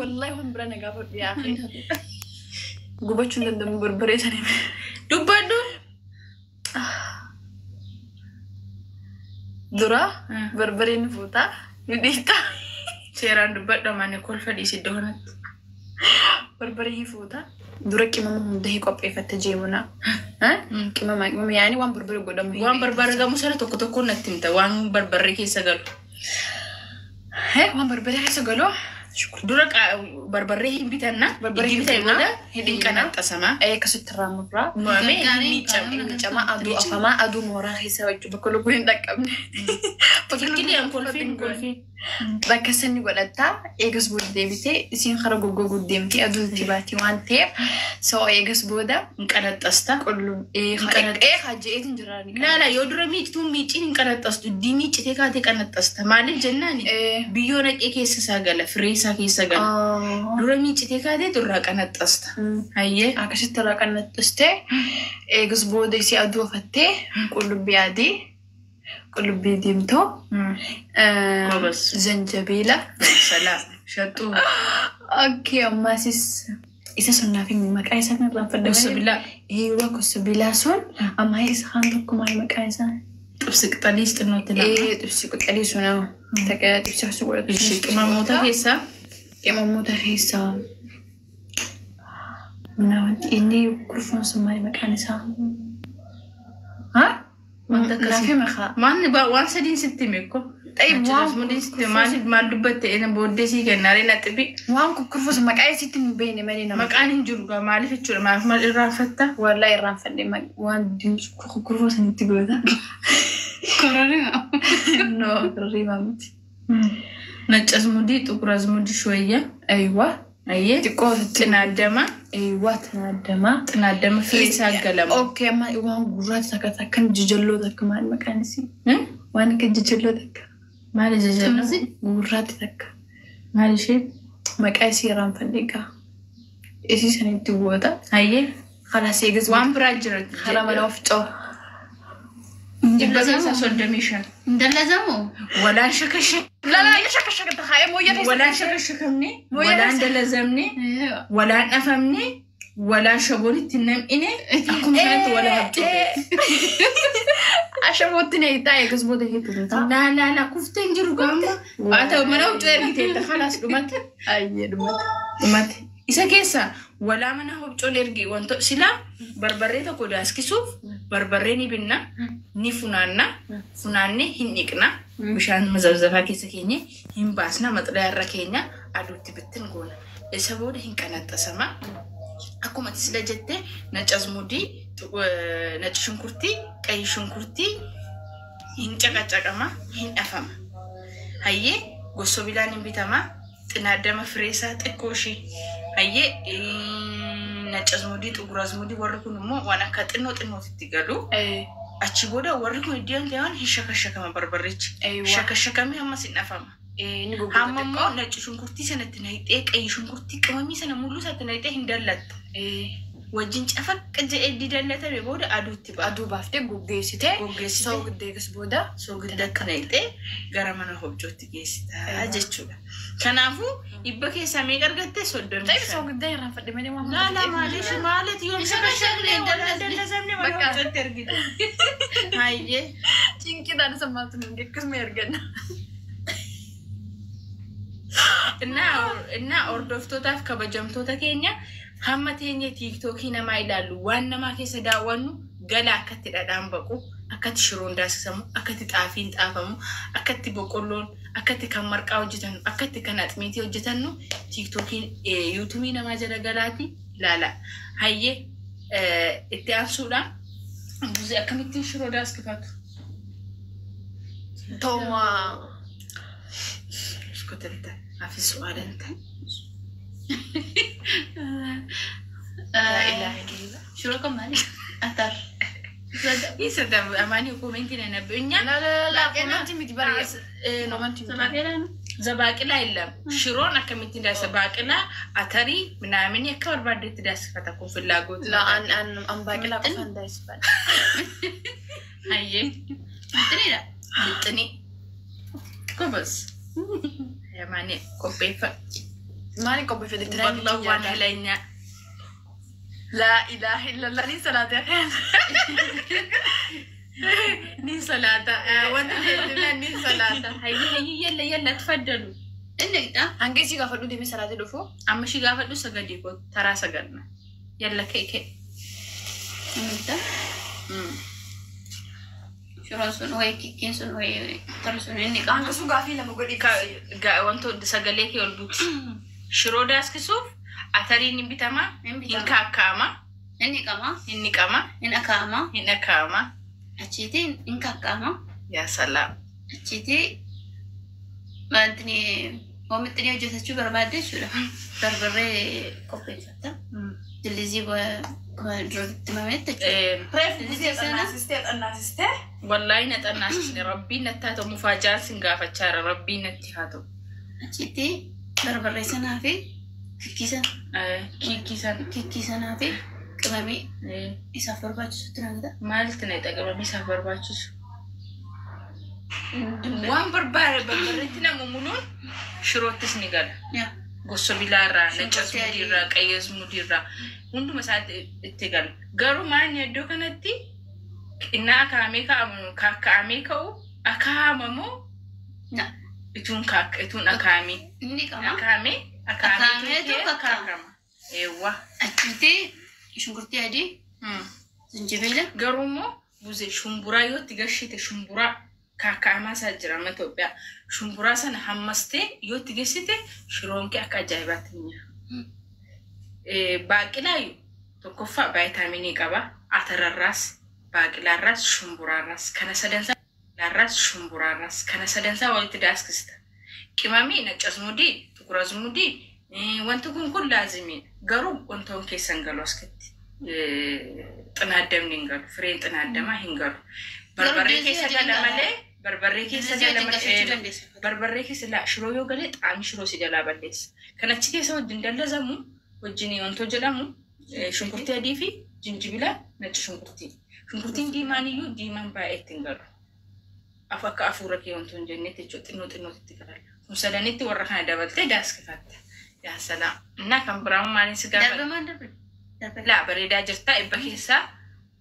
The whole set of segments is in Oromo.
Wallahi waan biraa na gaafadhu yaa akhi. Gubachuu hin danda'amu barbaree sanii. Dubbadhu. Dura barbaree ni fuutaa ni dhiitaa. Seeraan dubbadhu amaane kolfa dhiisi iddoo kanatti. Barbaree ni fuutaa. Dura qimama hunda hin qopheeffatte jeemuna. Qimama qimama yaani waan barbaree godhamu. Waan barbaree gamu sana tokko tokkoon natti himta waan barbarree keessa galu. Waan barbaree keessa galu. Dura barbarree hin bitanna. Barbaree hin bitee bitanna. booda Hin hin qanaxxasama. Akkasitti irraa murraa. Muramee hin Gargaaree miicama. qaama. Miicama aduu afamaa aduu mooraa keessa jechuudha bakka lubbuun hin dhaqqabne. Kilkileen kolfiin kolfiin. Bakka sanni godhattaa eegas booda deebitee isiin kara goggoguu deemtee aduun itti baatee waan ta'eef soo eegas booda Hin qanaxxasta. qullubbii je'eetiin jira. Laala yoo dura miictuun miiciin hin qanaxxastu. Iddii miicitee kaatee qanaxxasta. Maaliif jennaan biyyoo naqee keessa isaa gala firee isaa keessa gala. Dura miicitee kaatee durraa qanaxxasta. Hayyee. Akkasitti irraa qanaxxistee eegas booda isii aduu afattee qullubbii adii qullubbii diimtuu Gobas. zanjabiila. Salaam. Shaxuu. Okay, ammasis isa sun naaf himi maqaa isaa kan irraanfadhe. Gosobilaa. Eeyyuu gosobilaa sun amma isa kaan tokko maal maqaa isaa? Xibsi qixaliis xinnootti nama. Ee xibsi qixalii sun takka xibsi osoo godhatu. Ishee qimamoota keessaa. Qimamoota keessaa. Mana wanti inni kurfoon sun maal maqaan isaa? Haa? Wanta akkasii. Naaf himi kaa. Waan waan sadiin sitti hime ko. Xayyib waan Maaliif maal dubbatte inni booddee sii kennaalee na xibi. waan kurfoon sun maqaa isiitti hin beekne malee nama. Maqaan hin jiru gaa maaliif jechuudha maaliif maal irraanfatta? Wallahi irraanfadhe waan kurfoo sanitti goota. Kororima. No, riba miti. ነጭ አዝሙድ፣ ጥቁር አዝሙድ፣ ሾያ Aywa. አየ Xiqqoo ጤናደማ Aywa tanaadama. ጤናደማ ፍሬ ሳገለማ Okay, amma waan gurraacha takka takkan jijalloo takka maal maqaan isii? Waan akka jijalloo takka. maal ጀጀ Ximsi. Gurraatti takka. maal ishee Maqaa isii irraanfadhe gaa. Isii sanitti goota. አየ Kalaas eegas waan biraa jira karaa mana of coo. dhibba keessaa 35 Indallazamoo? walaan shakasha Lalaa shaka shaka taa'ee mooyyaa keessa. walaan shakashakamne Mooyyaa walaan dalazamne walaan dhafamne walaan shaboon itti nam'ine akkuma kanatti wala habcuute Ashabootti na hiitaa eegas booda hiitu ta'a. laa laa laa kuftee hin jiru gaama haa ta'u mana huccuu ergiteetta kalaas dhumate Ayyee dhumate. dhumate isa keessa walaa mana hobcoon ergi wanto silaa barbarree tokko daaskisuuf barbarree ni binna ni funaanna funaannee hin dhiqna bishaan mazabzabaa keessa keenye hin baasna maxxanaa irra keenya aduutti bittin goona isa booda hin qanaxxasama akkuma ati sila jette ነጭ አዝሙድ ነጭ ሽንኩርቲ ቀይ ሽንኩርቲ hin caqacaqama hin dhafama hayyee gosobilaan hin bitama xinaaddama fireesaa xiqqoo ishee hayyee ነጭ አዝሙድ ጥቁር አዝሙድ warri kun immoo waan akka xinnoo xinnootitti galu achi booda warri kun iddoon ta'an hin shakashakama barbarrichi shakashakamee ammas hin dhafama Inni hamma immoo ነጭ ሽንኩርtii sanatti naqxee ቀይ ሽንኩርtii qimamii sana mulluu isaatti naqxee hin dallatta wajjin cafaqqa jedhee di dallatame booda aduutti ba'a Aduu baaftee goggeessitee Goggeessitee. soogidda eegas booda soogidda naqxee gara mana hobjootti geessita jechuudha. Kanaafuu dhibba keessaa meeqa argatte 35. Xayyib soogidda irraanfadhe malee waan Laa laa maaliif maaliif yoom Isa shakashakne dallatame mana Bakka. hobjootti argite. Hayyee. Cinqiidhaan isa maaltu nuti akkasuma erganna. Innaa hordoftootaaf kabajamtoota keenya hamma teenye tiiktookii namaa ilaallu waan namaa keessa daawwannu gala akkatti dhadhaan baqu akkatti shiroon daasisamu akkatti xaafiin xaafamu akkatti boqqolloon akkatti kan marqaa hojjetannu akkatti kan axmiitii hojjetannu tiiktookiin yuutuubii namaa jala galaati ilaala. Hayyee itti aansuudhaan buzee akkamittiin shiroo daaskifatu? Tooma. Iskutanta hafi su'aalanta. Shiroo kan maali? Atar. Isa amaanii koomentii na nabbinya. La la la komantii miti bare. Komantii miti. Sabaaqeedhaan. Zabaaqilaa የለም ሽሮን akkamitti daasa baaqilaa atarii ምናምን akka barbaaddetti daasifata kun ፍላጎት La an an an baaqelaa qofaan daasifadha. Hayyee Mixiniidha. Mixinii ጎበዝ የማኔ qopheeffadhu. Maaliin qopheeffate? Wallah waan helanya. Laa ilaaha illallah ni salaata. Nin salaata. Wanta heddummaa nin salaata. Hayyi hayyi yalla yalla tfaddalu. Inni qixa. Hanga isii gaafadhu deemee salaatee dhufu. Amma shi gaafadhu sagadii koo taraa sagadna. Yalla ka'e ka'e. Inni qixa. Shiroon sun wayii kikkiin sun wayii tarri sun inni qama. Hanga sun gaafii lama godhi. Wantoota sagalee kee ol buuti. Shiroo daaskisuuf atariin hin bitama, Hin hin bitama. kaakkaama, Inni qama. hin niqama, Hin akaama. hin dhakaama. Achiitii hin kakkaama. Yaa salaam. Achiitii wanti oomishni hojjetachuu barbaadde jechuudha. Barbarree qopheeffatta. Dillizii akkuma duratti mametti jechuudha. Reefu gisee xannaasistee xannaasistee. Wallaahi na xannaasisne rabbiin natti haa ta'u mufaajaan sin gaafachaa jira rabbiin natti haa ta'u. Achitti barbarree sanaa fi kikkii sana Kiikii sana. kikkii sanaa fi qimamii isaaf barbaachisutti naqata. Maalitti na qabamii isaaf barbaachisu? Waan barbaade barbarreetti nama muluun shiroottis ni gala. Yaa. Gosa bilaarraa, nacas Shunkurtii adii. mudiirraa, qayyas mudiirraa hunduma isaatti itti gala. Garuu maanni iddoo kanatti qinnaa akaamee ka'amu kaakkaa'amee ka'u akaamamoo Na. ituun kaak ituun akaamee Inni qama. akaamee Akaameetu akaameetu kakkaa'ama. akaakama. Eewwa. Achitti shunkurtii adii, zinjibiila. Garuu immoo buze shumburaa yoo itti gashite shumburaa kaaka'amaa isaa jira amma Itoophiyaa. Shumburaa sana hammastee yoo itti gashite shiroon kee akka ajaa'ibaatti ni nyaata. Baaqelaayu tokkoffaa vaayitaaminii qaba. Atararraas, baaqilaarraas, shumburaarraas kana sadansaa laarraas, shumburaarraas kana sadansaa walitti daaskista. Qimamii, naccasmudii, tukurazmudii wanti kun kun laazimiidha. Garuu wantoon keessa hin galu askatti. Xinaaddamni hin galu. Fireen xinaaddamaa hin galu. Barbarree Garuu keessa dillizii gala adiin malee barbarree keessa Dillizii gala adiin gashachuu malee dandeessa. barbarree keessa laa shiroo yoo galee xaamii shiroo si jalaa balleessa. Kan achi keessa wajjin dallazamu wajjin wantoo jedhamu shunkurtii adii fi jinjibila nacci shunkurtii. Shunkurtiin diimaan iyyuu diimaan baay'ee ittiin galu. Af akka afuura kee wantoo hin jennetti jechuudha xinnoo xinnootti gala. Kun sadanitti warra kana dabaltee daaskifatta. Yaa salaam. Innaa kan biraan maaliin si gaafadha? Darbe maan darbe? Darbe. Laa bareedaa jirta dhibba keessaa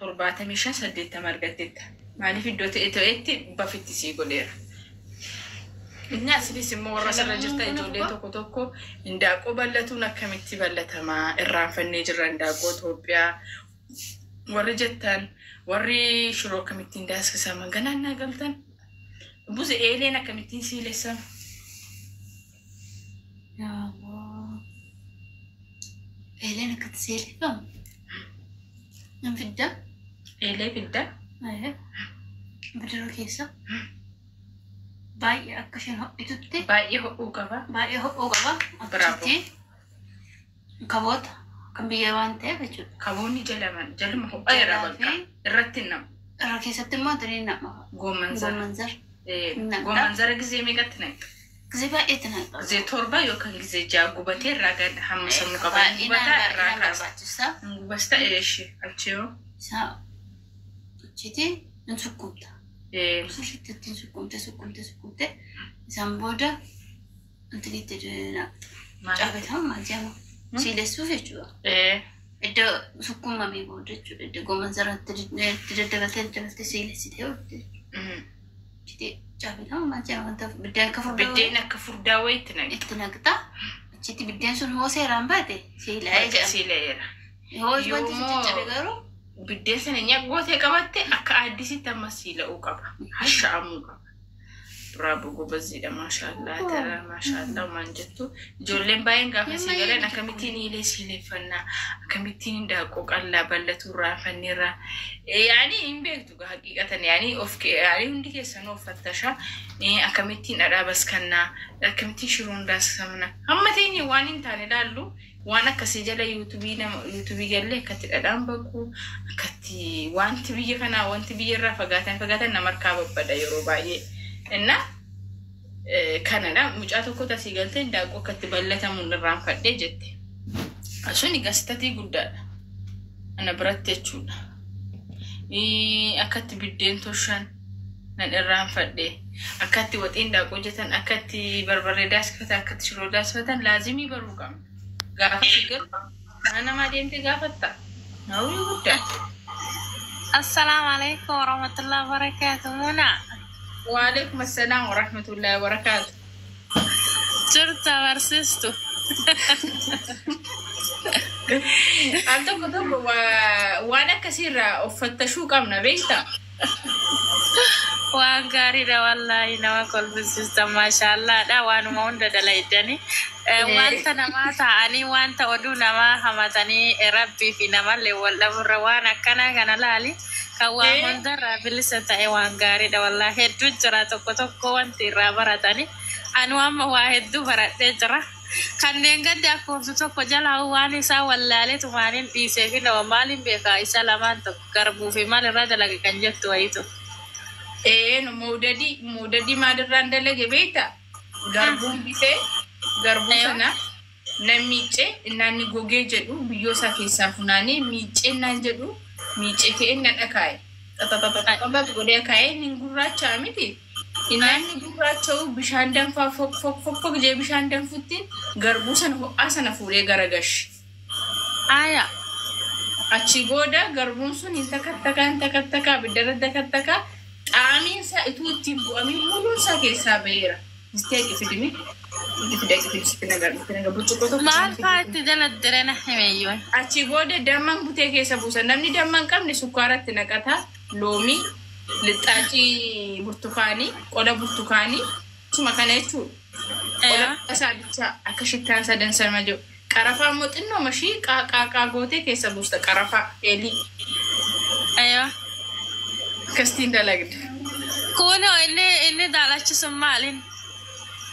75 80 argatteetta. Maaliif iddoo ta'e ta'etti bafitti sii godheera. Inni asinis immoo warra asirra jirta ijoollee tokko tokko indaaqoo ballatuun akkamitti ballatamaa irraanfannee jirra indaaqoo Itoophiyaa warri jettan warri shiroo akkamittiin daaskisaman ganaan naa galtan buze eeleen akkamittiin siilessama. Yaa Allah. Eeleen akkatti seeliffamu. Nan fidda. Eelee fidda. Bidiruu keessa. Baay'ee akka isheen ho'itutti Baay'ee ho'uu qaba. baay'ee ho'uu qaba. Bravo. Achitti kaboota kan biyya waan ta'eef jechuudha. Kaboonni jalaman jaluma ho'aa irraa bakka irratti hin namu. Irra keessatti immoo wanti nama Goomman zara. goomman zara. Naqxa. Goomman zara gizee meeqatti naqxa? Gisee baay'eetti naqxa. Gizee 7 yookaan gizee 6 gubatee irraa gad hamma sammuu qaba. Baay'inaan Gubataa irraa baay'inaan kaasa. barbaachisa. Gubasta eeshi achi yoo. Isaa achitti hin sukkuumta. Sirriitti ittiin sukkuumte sukkuumte sukkuumte isaan booda wanti itti naqxa. Caafetaa maal jedhama? Siilessuuf jechuudha. Iddoo sukkuumamee booda jechuudha. Iddoo goomman zaraatti itti daddabaltee daddabaltee siilessitee oolti. Achitti caafetaa maal jedhama? Wanta biddeen akka furdaa Biddeen akka furdaa wayiitti naqxa. itti naqxa. Achitti biddeen sun hoo seeraan baate siilaa'ee jedhama. Siileera. Hoo wanti sun Yoommoo- caccabe garuu Biddeen sana nyaaqootee qabatte akka addisitti amma siila'uu qaba. Hasha'amuu qaba. Bravo gobaziidha maashaallah tara maashaallah waan jettu. Ijoolleen baay'een gaafa sii galan akkamittiin eelee siileeffannaa akkamittiin indaaqoo qallaa ballatu irraa fanniirraa. Yaani hin beektu haqiiqatan yaani of yaani hundi keessanuu of fattashaa akkamittiin dhadhaa baskannaa akkamittiin shiroon daasifamna. Hamma teenye waan hin taane ilaallu waan akkasii jala yuutuubii nama yuutuubii gallee akkatti dhadhaan baqu akkatti wanti biyya kanaa wanti biyya irraa fagaatan fagaatan nama harkaa babbada yeroo baay'ee. Inna kanadha mucaa tokko tasii galtee indaaqoo akkatti ballatamuun irraanfadhee jette. Suni gastatii guddaadha. Ana biratti jechuudha. Akkatti biddeen toshan nan irraanfadhe. Akkatti waxiin daakuu hojjetan, akkatti barbarree daaksifatan, akkatti shiroo daaksifatan laazimii baruu qabna. Gaafa si galu mana namaa deemtee gaafatta. Nawwii guddaa. Assalamu alaikum warahmatullahi wabarakatuh. Muna. Waalaikum assalaam warahmatullahi wabarakaatu. Jirta barsiistu. Al tokko tokko waan akkasiirraa of fattashuu qabna beektaa? Waan gaariidha wallaahi, nama kolfisiista, maashaallaadha, waanuma hunda dalaydani. Wanta namaa ta'anii wanta oduu namaa hamatanii rabbii fi namallee wal dhaburra waan akkanaa kana laali. Kan waan hundarraa bilisa ta'e waan gaariidha wallaahi, hedduu jira tokko tokko wanti irraa baratani. Anu amma waa hedduu baradhee jira. Kanneen gaddi akkooftu tokko jalaa waan isaa wallaalee tumaaniin dhiisee fi nama maaliin beekaa isa lamaan tokko garbuu fi maal irraa dalage kan jettu wayitu. No, muudadii maalirraan dalage beektaa? Garbuun bitee garbuu sana nan miicee innaan gogee jedhu biyyoo isaa keessaa funaanee miicee innaan jedhu miicee ka'ee nan dhakaa'e. Xaxaxaxaxax godhee kaa'ee inni gurraachaa miti. Innaan gurraacha'u bishaan danfaa fok fok fok fok jee bishaan danfutti garbuu sana ho'aa sana fuudhee garagashi. Aya. Achi booda garbuun sun hin takattakaa hin takattakaa abiddarra takattakaa xaamiin isaa ituu ittiin bu'amee muluun isaa keessaa ba'eera. Mistee fidimi. Fide fide sitti nagar sitti nagar burcuqqoo tokko. Maal fa'aa itti daladdere na himeyyuu. Achi booda damman butee keessa buusa. Namni damma hin qabne sukkaaratti naqata. Loomii, lixaacii burtukaanii, qola burtukaanii, suma kana jechuudha. Qola isaa bichaa akka shittaan isaa dansama jiru. Qarafaa immoo xinnoo mashii qaaqaa gootee keessa buusta qarafaa eelii. Akkasitiin dalagda. Kunoo inni daalachi sun maaliin?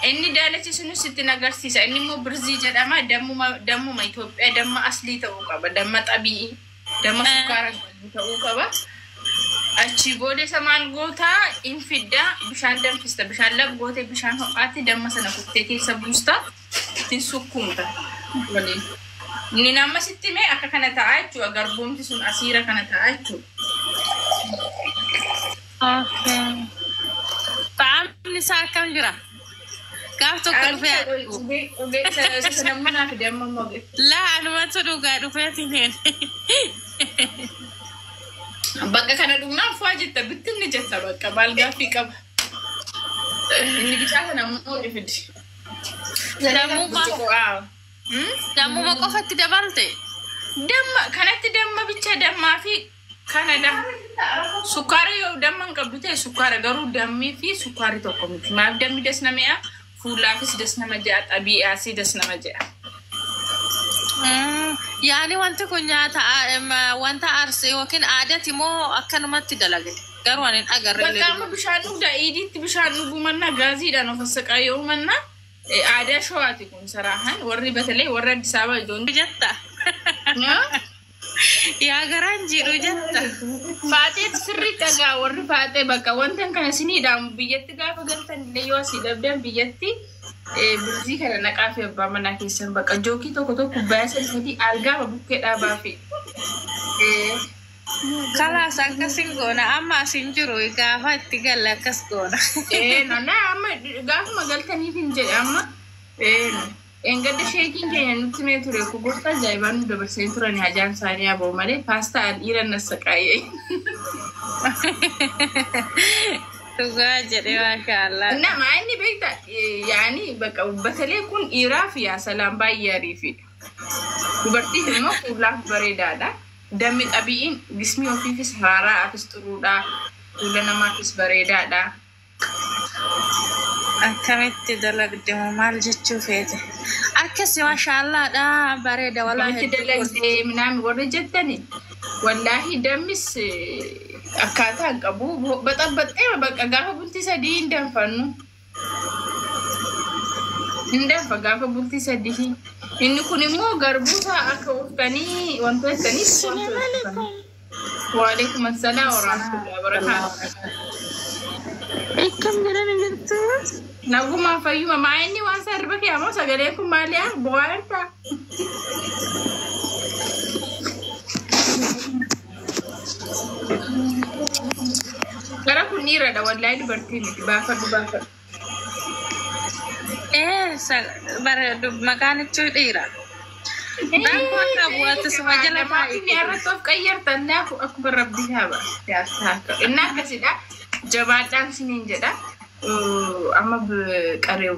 Inni daalachi sunis sitti agarsiisa. Inni immoo birzii jedhama. Dammuma Itoophiyaa damma aslii ta'uu qaba. Damma xabi'ii, damma sukkaara ta'uu qaba. Achi booda isa maal gootaa hin fiddaa bishaan danfista. Bishaan lab gootee bishaan ho'aatti damma sana kuttee keessa buusta. Ittiin sukkuumta. Waliin. Inni nama sitti mee akka kana ta'a jechuudha. Garboomti sun asiira kana ta'a jechuudha. Ta'amni isaa akkam jira? Gaaf tokko dhufee laa anumatu dhugaa dhufeetiin. Bakka kana dhugnaan fu'aa jetta bittinni jetta bakka maal gaaffii qaba. Inni bicaa kana immoo fidi. Dammuma qofatti dabalte? Damma kanatti damma bicha dammaa fi kanadha. Sukkaara yoo damma hin qabdu ta'e sukkaara garuu dammii fi sukkaarri tokko miti. Maaf dammi das nama mi'a fuulaafis das nama je'a xabii'aasii das nama je'a. Yaani wanti kun nyaata wanta arsee yookiin aadaati moo akkanumatti dalagde? Garuu ani hin agarre. Bakka amma bishaan dhugda iidiitti bishaan dhuguu mannaa gaaziidhaan of assaqaayoo mannaa aadaa shawaati kun saraahan warri batalee warri Addis Ababa ijoon. Jetta. Yaa garaan jiru jetta. Faaxee sirrii dhagaa warri faaxee bakka wanta kana isiniidhaan biyyatti gaafa galtan illee yoo asii dhabdan biyyatti birzii kana naqaa fi abbaa manaa keessan bakka jookii tokko tokko baay'ee sadii algaama bukkee dhaabaa fi. Kalaas akkasin goona amma asin jiru gaafa itti galle akkas goona. No amma gaafuma galtaniif hin jedhe amma engadda sheekiin keenya nutti mee ture ku gorsa ajaa'ibaa nu dabarsanii turan hajaan isaanii aboo malee paastaan dhiira nassaqaayee. Dhugaa jedhee maashaallah. Nama inni beekta yaani bakka batalee kun dhiiraaf yaa salaan baay'ee ariifidha. Dubartiif immoo fuulaaf bareedaadha. Dammi xabi'iin gismii ofiifis haaraafis xuruudha. Fuula namaafis bareedaadha. Akkamitti dalagde moo maal jechuu feete? Akkasi maashaallaadha bareeda walaa Akkamitti dalagde minaami warri jettani wallaahi dammis akkaataa hin qabu. Baxabbaxee bakka gaafa bultii sadii hin danfannu. Hin danfa gaafa bultii sadii. Inni kun immoo garbuusa akka uffanii wantoota jettaniif. Waalaikum assalaam warahmatullahi wabarakaatuh. Akkam jedhani jirtu? Nagumaa fayyuma maa inni waan sarba kee ammoo sagaleen kun maali haa bu'aa irraa. Gara kun Dhiiradha wallaahi, dubartii miti. Baafadhu, baafadhu. Maqaan ichuu dhiira. Rakkoo qabu, ati jala taa'e. Inni irratti of qayyartan naafu akkuma rabbi haaba. Inni akkasidha. Jabaadhaan siniin jedha. Amma qaree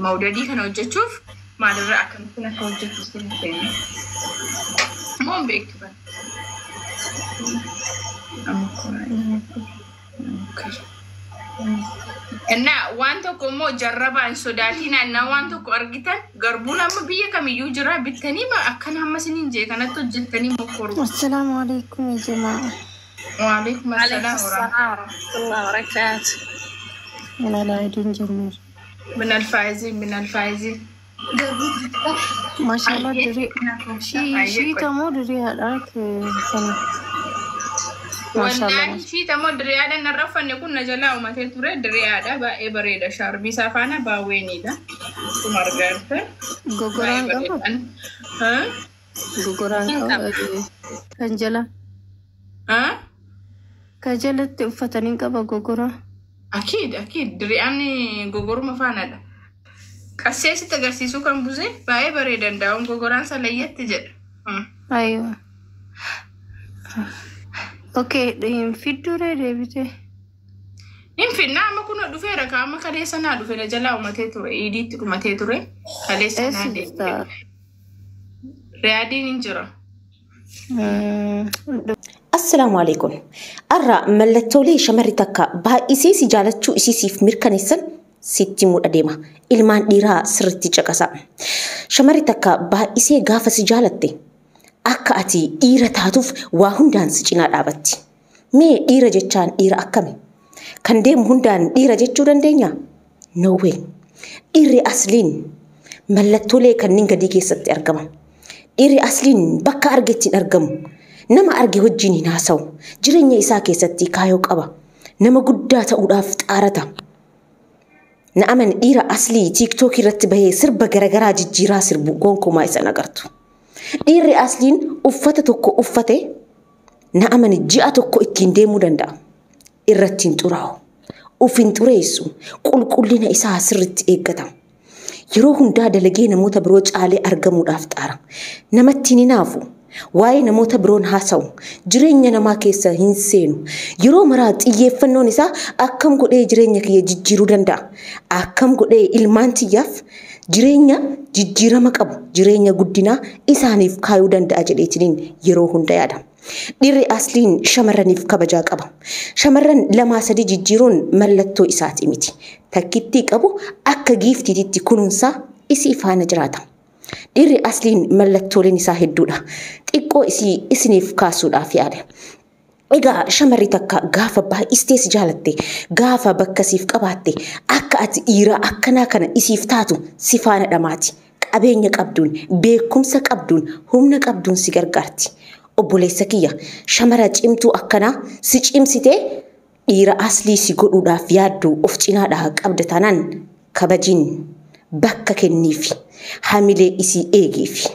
mawdadii kana hojjechuuf maalirra akkamittiin akka hojjetu sin seene. Moo hin beektu bara? Amma Innaa waan tokko immoo jarrabaa hin sodaatinaa. Innaa waan tokko argitan, garbuun amma biyya kamiyyuu jira, bittanii akkana hamma isiniin jee kanatti hojjettanii mokkoru. السلام عليكم يا جماعة. وعليكم السلام ورحمة ورحمة الله وبركاته. من العيدين جميل. من الفائزين، من الفائزين. ما شاء الله، دري شي شي تمو دري هذاك سنة ما شاء الله. Wallaahi shiita moo diriyaadha narra uffanne kun na jalaa uumatee ture. Diriyaadha, baay'ee bareeda. Shaarbii isaa faana baawweeniidha. Akkuma argaa jirtan. Gogoraan Baay'ee qaba. Bareeda. Gogoraan qaba kan jala kan jalatti uffatanii qaba gogoraa. أكيد أكيد, diriyaan gogoruma faanadha. Qassee sitti agarsiisuu kan buze baay'ee bareedan daa'uun gogoraan salayyatti jedha. أيوة، okay, fidduree deebite. Hin finnaa, amma kun dhufeera ka, amma kaleessa naa dhufe, na jalaa uumatee ture, iidiitti dhumatee ture, kaleessa naa Eessa deebite. jirta? Riyaadiin hin jira. Assalaamu alaikum. Har'a mallattoolee shamarri takka baay'isee si jaalachuu isii siif mirkaneessan sitti mudha deema. Ilmaan dhiiraa sirriitti caqasa. Shamarri takka baay'isee gaafa si jaalatte akka ati dhiira taatuuf waa hundaan si cinaa dhaabatti. Mee dhiira jechaan dhiira akkami? Kan deemu hundaan dhiira jechuu dandeenya? No way. Dhiirri asliin mallattoolee kanneen gadii keessatti argama. Dhiirri asliin bakka argetti hin argamu. Nama arge wajjin hin haasa'u. Jireenya isaa keessatti kaayoo qaba. Nama guddaa ta'uudhaaf xaarata. Na amani, dhiira aslii TikTok irratti bahee sirba garaagaraa jijjiiraa sirbu gonkumaa isa agartu. Dhiirri asliin uffata tokko uffate, na amani, ji'a tokko ittiin deemuu danda'a. Irratti hin xuraa'u. Uf hin xureessu. Qulqullina isaa sirriitti eeggata. Yeroo hundaa dalagee namoota biroo caalee argamuudhaaf xaara. Namatti hin hinaafu. Waa'ee namoota biroon haasa'u. Jireenya namaa keessa hin seenu. Yeroo maraa xiyyeeffannoon isaa akkam godhee jireenya kiyya jijjiiruu danda'a? Akkam godhee ilmaan tiyyaaf jireenya jijjiirama qabu, jireenya guddinaa isaaniif kaayuu danda'a jedheetiniin yeroo hunda yaada. Dhiirri asliin shamarraniif kabajaa qaba. Shamarran lamaa sadii jijjiiruun mallattoo isaati miti. Takkittii qabu akka giiftiititti kunuunsaa isii faana jiraata. Dhiirri asliin mallattooleen isaa hedduudha. Xiqqoo isii isiniif kaasuudhaaf yaada. Egaa shamarri takka gaafa baay'istee si jaalatte, gaafa bakka siif qabaatte, akka ati dhiira akkanaa kana isiif taatu si faana dhamaati. Qabeenya qabduun, beekumsa qabduun, humna qabduun si gargaarti. Obboleessa kiyya, shamara cimtuu akkanaa si cimsitee dhiira aslii si godhuudhaaf yaaddu of cinaadhaa qabda taanaan, kabajiin bakka kenniifi, hamilee isii eegiifi.